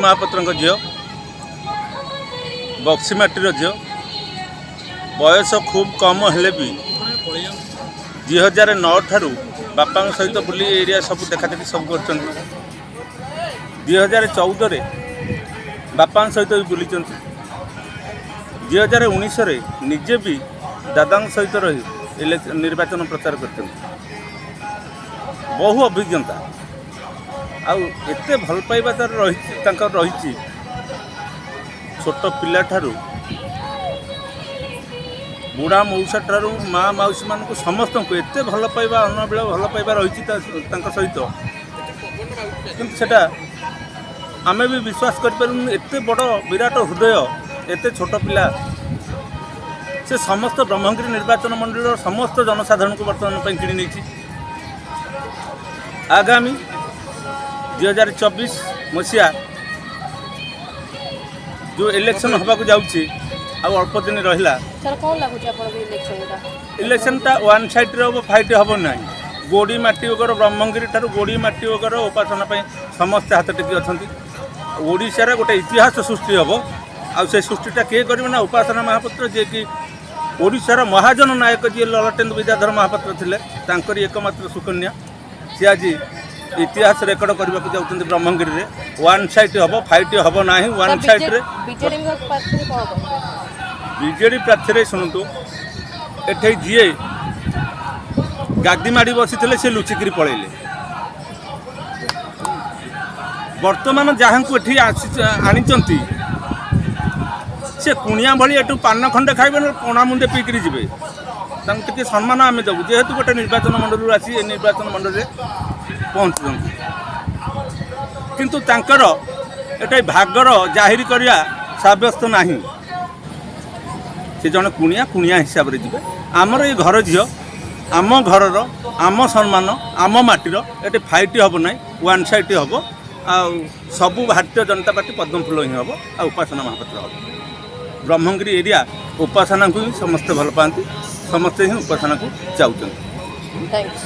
ମହାପାତ୍ରଙ୍କ ଝିଅ, ବକ୍ସିମାଟିର ଝିଅ। ବୟସ ଖୁବ୍ କମ୍ ହେଲେ ବି 2009 ଠାରୁ ବାପାଙ୍କ ସହିତ ବୁଲି ଏରିଆ ସବୁ ଦେଖାଦେଖି ସବୁ କରିଛନ୍ତି। 2014ରେ ବାପାଙ୍କ ସହିତ ବି ବୁଲିଛନ୍ତି। 2019ରେ ନିଜେ ବି ଦାଦାଙ୍କ ସହିତ ରହି ନିର୍ବାଚନ ପ୍ରଚାର କରିଛନ୍ତି। ବହୁ ଅଭିଜ୍ଞତା ଆଉ ଏତେ ଭଲ ପାଇବା ତାର ରହିଛି, ତାଙ୍କର ରହିଛି। ଛୋଟ ପିଲାଠାରୁ ବୁଢ଼ା ମଉସା ଠାରୁ ମା ମାଉସୀମାନଙ୍କୁ ସମସ୍ତଙ୍କୁ ଏତେ ଭଲ ପାଇବା, ଅନବିଳ ଭଲ ପାଇବା ରହିଛି ତାଙ୍କ ସହିତ। କିନ୍ତୁ ସେଟା ଆମେ ବି ବିଶ୍ୱାସ କରିପାରୁନୁ, ଏତେ ବଡ଼ ବିରାଟ ହୃଦୟ, ଏତେ ଛୋଟ ପିଲା। ସେ ସମସ୍ତ ବ୍ରହ୍ମଗିରି ନିର୍ବାଚନ ମଣ୍ଡଳୀର ସମସ୍ତ ଜନସାଧାରଣଙ୍କୁ ବର୍ତ୍ତମାନ ପାଇଁ କିଣି ନେଇଛି। ଆଗାମୀ 2024 ମସିହା ଯେଉଁ ଇଲେକ୍ସନ୍ ହେବାକୁ ଯାଉଛି, ଆଉ ଅଳ୍ପ ଦିନ ରହିଲା। ସାର୍, କ'ଣ ଲାଗୁଛି ଆପଣଙ୍କୁ ଇଲେକ୍ସନଟା? ଇଲେକ୍ସନଟା ୱାନ୍ ସାଇଡ଼୍ରେ ହେବ, ଫାଇଟ୍ ହେବ ନାହିଁ। ଗୋଡ଼ି ମାଟି ଓଗର, ବ୍ରହ୍ମଗିରି ଠାରୁ ଗୋଡ଼ି ମାଟି ଓଗର ଉପାସନା ପାଇଁ ସମସ୍ତେ ହାତ ଟେକି ଅଛନ୍ତି। ଓଡ଼ିଶାରେ ଗୋଟେ ଇତିହାସ ସୃଷ୍ଟି ହେବ। ଆଉ ସେ ସୃଷ୍ଟିଟା କିଏ କରିବ ନା ଉପାସନା ମହାପାତ୍ର, ଯିଏକି ଓଡ଼ିଶାର ମହାଜନ ନାୟକ ଯିଏ ଲଲାଟେନ୍ଦୁ ବିଦ୍ୟାଧର ମହାପାତ୍ର ଥିଲେ, ତାଙ୍କରି ଏକମାତ୍ର ସୁକନ୍ୟା। ସିଏ ଆଜି ଇତିହାସ ରେକର୍ଡ଼ କରିବାକୁ ଯାଉଛନ୍ତି ବ୍ରହ୍ମଗିରିରେ। ୱାନ୍ ସାଇଡ଼୍ ହେବ, ଫାଇଟ୍ ହେବ ନାହିଁ। ୱାନ୍ ସାଇଡ଼୍ରେ। ବିଜେଡିଙ୍କ ପ୍ରାର୍ଥୀରେ କ'ଣ କହିବେ? ବିଜେଡ଼ି ପ୍ରାର୍ଥୀରେ ଶୁଣନ୍ତୁ, ଏଠି ଯିଏ ଗାଦି ମାଡ଼ି ବସିଥିଲେ, ସେ ଲୁଚିକିରି ପଳେଇଲେ। ବର୍ତ୍ତମାନ ଯାହାଙ୍କୁ ଏଠି ଆଣିଛନ୍ତି, ସେ କୁଣିଆ ଭଳି ଏଠୁ ପାନ ଖଣ୍ଡେ ଖାଇବେ ନା ପଣା ମୁଣ୍ଡେ ପିଇକିରି ଯିବେ। ତାଙ୍କୁ ଟିକେ ସମ୍ମାନ ଆମେ ଦେବୁ, ଯେହେତୁ ଗୋଟେ ନିର୍ବାଚନ ମଣ୍ଡଳୀରୁ ଆସି ଏ ନିର୍ବାଚନ ମଣ୍ଡଳୀରେ ପହଞ୍ଚୁଛନ୍ତି। କିନ୍ତୁ ତାଙ୍କର ଏଠି ଭାଗର ଜାହିର କରିବା ସାବ୍ୟସ୍ତ ନାହିଁ। ସେ ଜଣେ କୁଣିଆ, କୁଣିଆ ହିସାବରେ ଯିବେ। ଆମର ଏଇ ଘର ଝିଅ, ଆମ ଘରର, ଆମ ସମ୍ମାନ, ଆମ ମାଟିର। ଏଠି ଫାଇଟ୍ ହେବ ନାହିଁ, ୱାନ୍ ସାଇଡ଼୍ ହେବ। ଆଉ ସବୁ ଭାରତୀୟ ଜନତା ପାର୍ଟି ପଦ୍ମଫୁଲ ହିଁ ହେବ ଆଉ ଉପାସନା ମହାପାତ୍ର ହେବ। ବ୍ରହ୍ମଗିରି ଏରିଆ ଉପାସନାକୁ ହିଁ ସମସ୍ତେ ଭଲ ପାଆନ୍ତି, ସମସ୍ତେ ହିଁ ଉପାସନାକୁ ଯାଉଛନ୍ତି। Thanks.